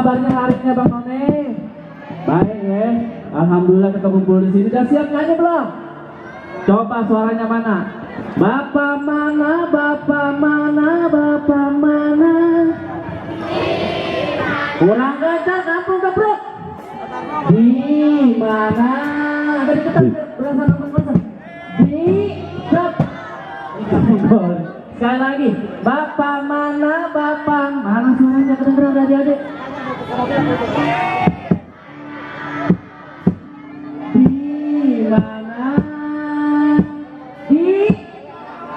kabarnya hari ini Bang None? Baik ya. Alhamdulillah kita kumpul di sini. Udah siap nyanyi belum? Coba suaranya mana? Bapak mana, Bapak mana, Bapak mana? Kurang kencang, kampung gebrek. Di mana? Tadi kita berasa nonton. Di sekali lagi, Bapak mana, Bapak mana, suaranya kedengeran adik-adik. Di mana? Di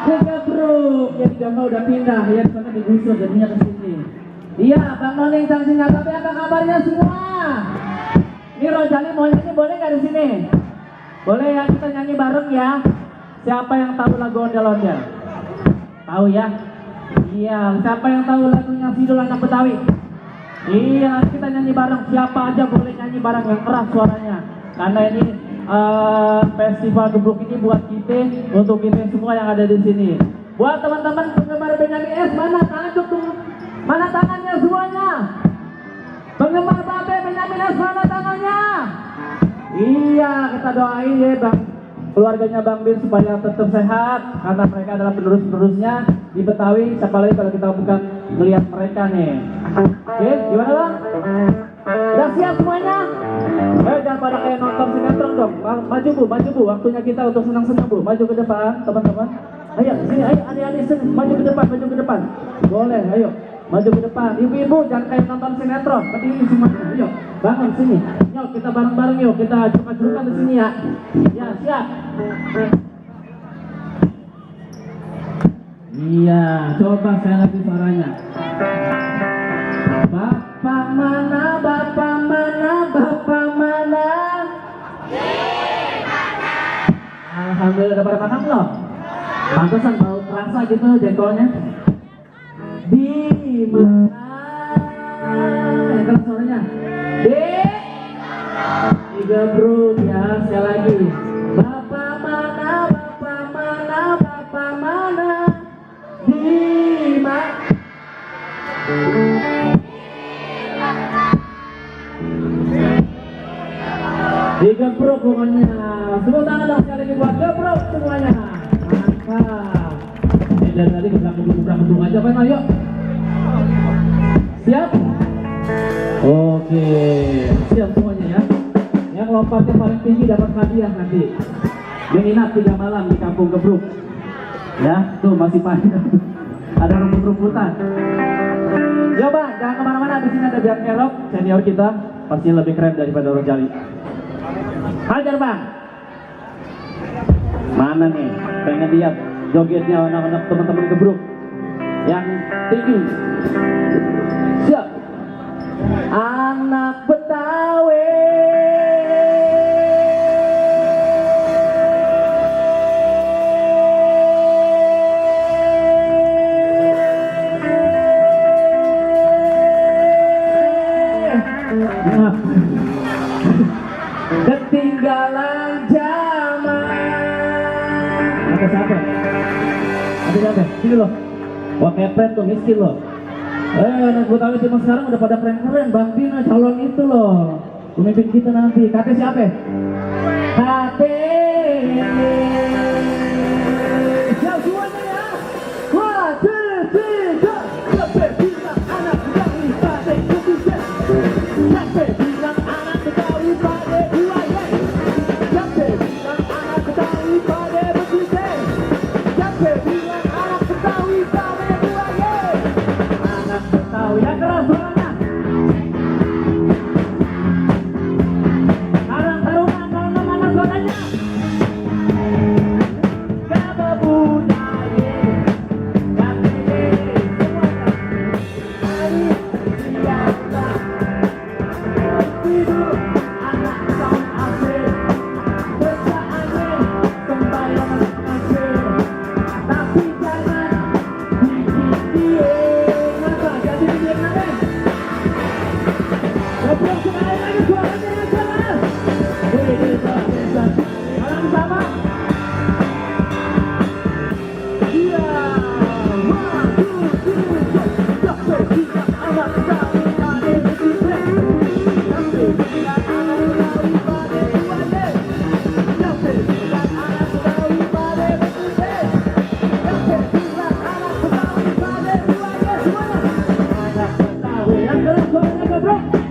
Gebruk. Ya tidak mau udah pindah ya, sana digusur jadinya ke sini. Iya, Bang Noning sanksinya, tapi apa kabarnya semua? Ini Rojali mau nyanyi boleh nggak di sini? Boleh ya, kita nyanyi bareng ya. Siapa yang tahu lagu ondel-ondel? Tahu ya? Iya, siapa yang tahu lagunya Sidul Anak Betawi? Iya, kita nyanyi bareng. Siapa aja boleh nyanyi bareng yang keras suaranya. Karena ini festival gebruk ini buat kita, untuk kita semua yang ada di sini. Buat teman-teman penggemar Benyamin S, mana tangan tuh? Mana tangannya semuanya? Penggemar Babe Benyamin S, mana tangannya? Iya, kita doain ya Bang, keluarganya Bang Bin supaya tetap sehat, karena mereka adalah penerus-penerusnya di Betawi. Siapa lagi kalau kita bukan melihat mereka nih. Oke, gimana Bang? Udah siap semuanya? Jangan pada kayak nonton sinetron dong. Maju Bu, maju Bu. Waktunya kita untuk senang-senang Bu. Maju ke depan, teman-teman. Ayo, sini, ayo adik-adik sini. Maju ke depan, maju ke depan. Boleh, ayo. Maju ke depan. Ibu-ibu jangan kayak nonton sinetron. Berdiri semuanya. Ayo, bangun sini. Yuk, kita bareng-bareng yuk. Kita juruk-jurukan di sini ya. Ya, siap. Iya, coba saya lagi suaranya. Bapak mana, Bapak mana, Bapak mana? Alhamdulillah udah pada makan belum? Pantesan bau terasa gitu jengkolnya. Di mana? Yang keras suaranya. Di Gebruk ya, sekali lagi. Bapak mana, Bapak mana, Bapak mana? Di mana? Di Gebruk pokoknya. Semua tangan dong sekali lagi buat Gebruk semuanya. Mantap. Dari tadi gebrak-gebrak aja Pak, ayo. Siap? Oke, siap semuanya ya. Yang lompatnya paling tinggi dapat hadiah nanti. Menginap 3 malam di Kampung Gebruk. Ya, tuh masih panjang. Ada rumput-rumputan. Yo Bang, jangan kemana-mana. Di sini ada Biar Kerok, senior kita, pastinya lebih keren daripada Rojali. Hajar Bang. Mana nih? Pengen lihat jogetnya anak-anak teman-teman Gebruk yang tinggi. Siap. Anak Betawi. Ketinggalan zaman. Ada siapa? Ada siapa? Sini loh. Wah kepret tuh, miskin loh. Anak Betawi zaman sekarang udah pada keren-keren. Bang Bina calon itu loh, pemimpin kita nanti. Kate siapa? Kate. Siap semuanya ya. 1, 2, 3. Kate bilang anak Betawi pada Indonesia. Kate bilang anak Betawi pada Buaya. Kate bilang anak Betawi pada Indonesia. Kate bilang anak Betawi pada Buaya. Anak Betawi yang keras suaranya. Karang tarungan kalau mana suaranya. Kata budaya, kata semuanya. Hari biasa tidur anak tahun akhir. Kerjaannya sembahyang akhir. Tapi jangan bikin dia. Kenapa? Jadi bikin apa? Gebruk sekali lagi suaranya yang keras. Orang sama. Iya. Maju, anak Betawi pada Indonesia. bro.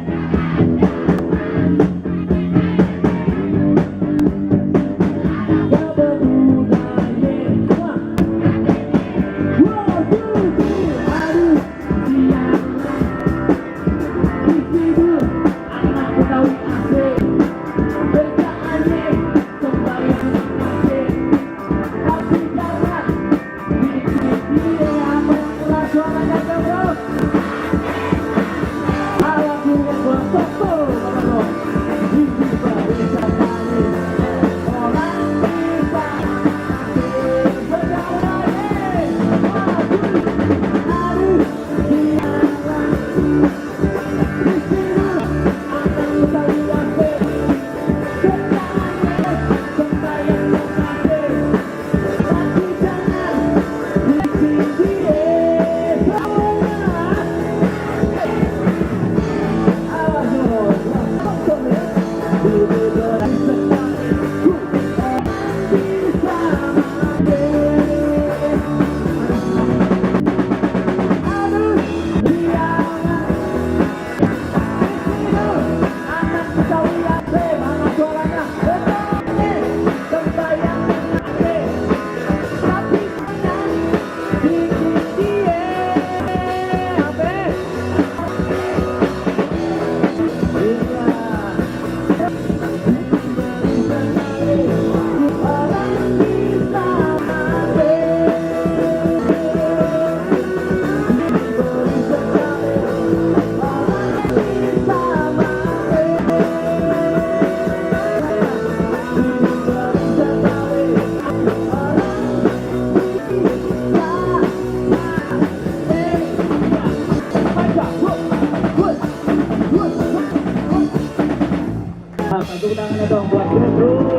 Tepuk tangannya dong buat bro.